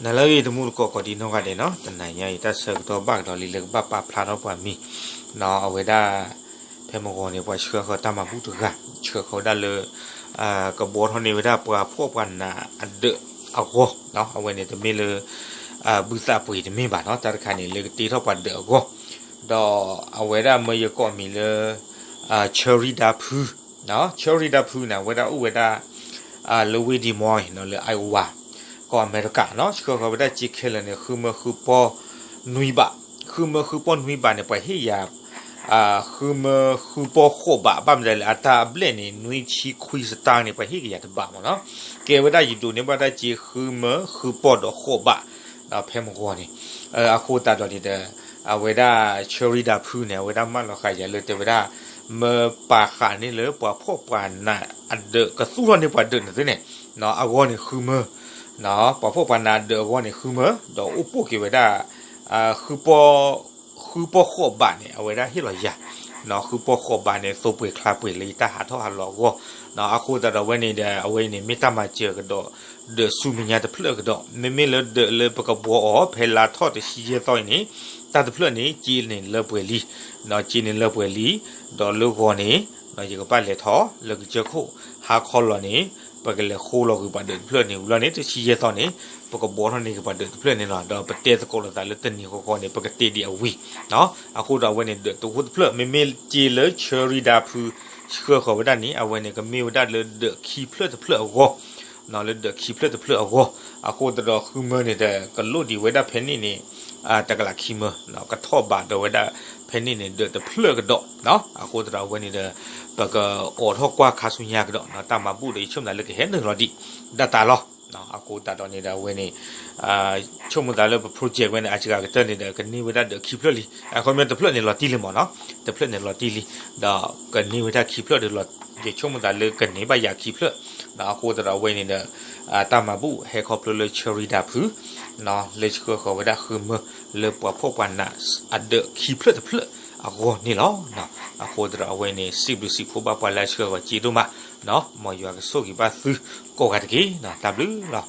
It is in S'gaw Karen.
နလၢအဂ့ၤ တမူတကိးကိးဒံနီၢ်ဂၤဒဲးနီၤ, တနၤညါအံၤ တၢ်ဆၢကတီၢ်ဘၣ်ကဒီးလံ လၢကဘၣ်ပာ်ဖျါထီၣ်ပှၤမံၤနီၤ, အဝဲဒၣ် ဖဲမုၢ်ဂီၤန့ၣ် ပှၤဆှၢဃီၤတၢ်မၤဘူၣ်တဂၤ, ဆှၢဃီၤဝဲဒၣ်လၢ ကဘှီထီၣ်န့ၢ်ဝဲဒၣ်ပှၤဖှီၣ်ပှၤနးအဒၢးအဂီၢ်, အဝဲန့ၣ်တမ့ၢ်လၢ ဘုသးပှ့ၤတမ့ၢ်ဘၣ်နီၤ, တၢ်တခါန့ၣ် လၢကတ့ထီၣ်ပှၤဒၢးအဂီၢ်, ဒီးအဝဲဒၣ်မၢယကိးမံၤလၢ ဆၢရံဒၤဖု, ဆၢရံဒၤဖုန့ၣ် အဝဲဒၣ်အိၣ်ဝဲဒၣ် လၢဝ့ၢ်ဒံမီအံၤနီၤ လၢ Iowa ကီၢ်အမဲရကၤနီၤ, ဆှၢဃီၤဝဲဒၣ်စ့ခဲလၢာ်န့ၣ် ဃုမၢဃုပီၢ်နွံဘး, ဃုမၢဃုပီၢ်နွံဘးန့ၣ် ပှၤဟ့ၣ်ယၤ ဃုမၢဃုပီၢ်ဃိးဘး, ဘၣ်မနုၤလဲၣ် အတၢ်အဘျဲၣ်န့ၣ် နွံဆံခွံစတၢၢ်န့ၣ် ပှၤဟ့ၣ်ကယၤတဘးမ့ၢ်နီၤ, ကဲဝဲဒၣ်ယဒိးန့ၢ်ဘၣ်တၢ်စ့ဃုမၢဃုပီၢ်ဒီးဃိးဘး ဖဲမုၢ်ဂီၤန့ၣ်, အဃိသတးဒီးန့ၣ်ဒီး အဝဲဒၣ်ဆၢရံဒၤဖုန့ၣ် အဝဲဒၣ်မၢလီၤဃာ်ယၤလၢတဲဝဲဒၣ် မၢပာ်ဃာ်န့ၢ်လၢပှၤဖှီၣ်ပှၤနးအဒၢး ကသူၣ်ထီၣ်န့ၢ်ပှၤဒၢးန့ၣ်သ့န့ၣ် အဂီၢ်န့ၣ်ဃုမၢ, ပှၤဖှီၣ်ပှၤနးအဒၢးအဂီၢ်န့ၣ်ဃုမၢ, ဒီးအိၣ်ပိာ်က့ၤဝဲဒၣ် ဃုပီၢ်ဃိးဘးန့ၣ် အဝဲဒၣ်ဟ့ၣ်လီၤယၤ, ဃုပီၢ်ဃိးဘးန့ၣ် သိပှ့ၤချါပှ့ၤလၢယတၢ်ဟးထီၣ်ဟးလီၤအဂီၢ်, အဃိသတးဒီးအဝဲန့ၣ်ဒီး အဝဲအံၤန့ၣ် မ့ၢ်တၢ်မၤစၢၤကဒီး ဒၢးဆူမဲာ်ညါတဖျၢၣ်ကဒီး, မ့မ့ၢ်လၢဒၢးလၢပကဘှီအီၤ ဖဲလါထီၣ်တဆံယဲၢ်သီအံၤန့ၣ် တၢ်တဖျၢၣ်န့ၣ် စ့န့ၣ်လၢပှဲၤလံ, စ့န့ၣ်လၢပှဲၤလံ, ဒီးလၢဂီၤန့ၣ် ယကဘၣ်လဲၤထီၣ်လၢကစၢၢ်ခိၣ် ဟါခီလီၤန့ၣ် ပကလဲၤဃိလီၤကွံာ်ပှၤဒၢးတဖျၢၣ်န့ၣ် ဝံၤလီၤန့ၣ် တဆံယဲၢ်သီန့ၣ် ပကဘှီထီၣ်န့ၢ်က့ၤပှၤဒၢးတဖျၢၣ်န့ၣ်လီၤ. ဒီးပတဲသကိးလိာ်သးလၢတနံၤဃီဃီန့ၣ် ပကတဲဒံးအဝံၤ, အဃိဒီးအဝဲန့ၣ် ဒၢးတဟူတဖျၢၣ် မ့မ့ၢ်စ့လၢဆၢရံဒၤဖု ဆှၢဃီၤဝဲဒၣ်န့ၣ် အဝဲန့ၣ် ကမ့ၢ်ဝဲဒၣ်လၢဒၢးခံဖျၢၣ်တဖျၢၣ်အဂီၢ်, လၢဒၢးခံဖျၢၣ်တဖျၢၣ်အဂီၢ်, အဃိသတးဒီးဃုမၢန့ၣ်ဒီး ကလိၣ်ဒံးဝဲဒၣ်ဖဲန့ၣ်န့ၣ် တကလးခံမၢ, ကထီၣ်ဘးဒီးဝဲဒၣ်ဖဲန့ၣ်န့ၣ် ဒၢးတဖျၢၣ်ကဒီး, အဃိသတးဒီးအဝဲန့ၣ်ဒီး ပကအိးထီၣ်ကွၢ်ခါဆူညါကဒီး တၢ်မၤဘူၣ်ဒီးယဆိကမိၣ်သးလၢကဟဲနုာ်လီၤဒံး ဒၣ်တၢ်လီၤ. အဃိသတးဒီးန့ၣ်ဒီးအဝဲန့ၣ် ဆိကမိၣ်သးလၢပ project ဝဲန့ၣ် အစှၤကတၢၢ်န့ၣ်ဒီး ကန့ၢ်ဝဲဒၣ်ဒၢးခံဖျၢၣ်လံ, အခီပညီတဖျၢၣ်န့ၣ်လီၤတံၢ်လံမ့ၢ်နီၤ, တဖျၢၣ်န့ၣ်လီၤတံၢ်လံ, ဒီးကန့ၢ်ဝဲဒၣ်ခံဖျၢၣ်ဒီးလီၤ, ယဆိကမိၣ်သးလၢကန့ၢ်ဘၣ်ယၤခံဖျၢၣ်, အဃိသတးဒီးအဝဲန့ၣ်ဒီး တၢ်မၤဘူၣ်ဟဲခီဖျိလၢဆၢရံဒၤဖု လၢဆှၢဃီၤဝဲဒၣ်ဃုမၢ လၢပှၤဖှီၣ်ပှၤနးအဒၢးခံဖျၢၣ်တဖျၢၣ်အဂီၢ်န့ၣ်လီၤ. အဃိသတးဒီးအဝဲန့ၣ် စံးဘျုးစံးဖှိၣ်ဘၣ်ပှၤလၢအဆှၢဃီၤစ့ဒိၣ်မး, မ်ယွၤကဆိၣ်ဂ့ၤဘၣ်သုကိးဂၤတက့ၢ်, တၢ်ဘျုးလီၤ.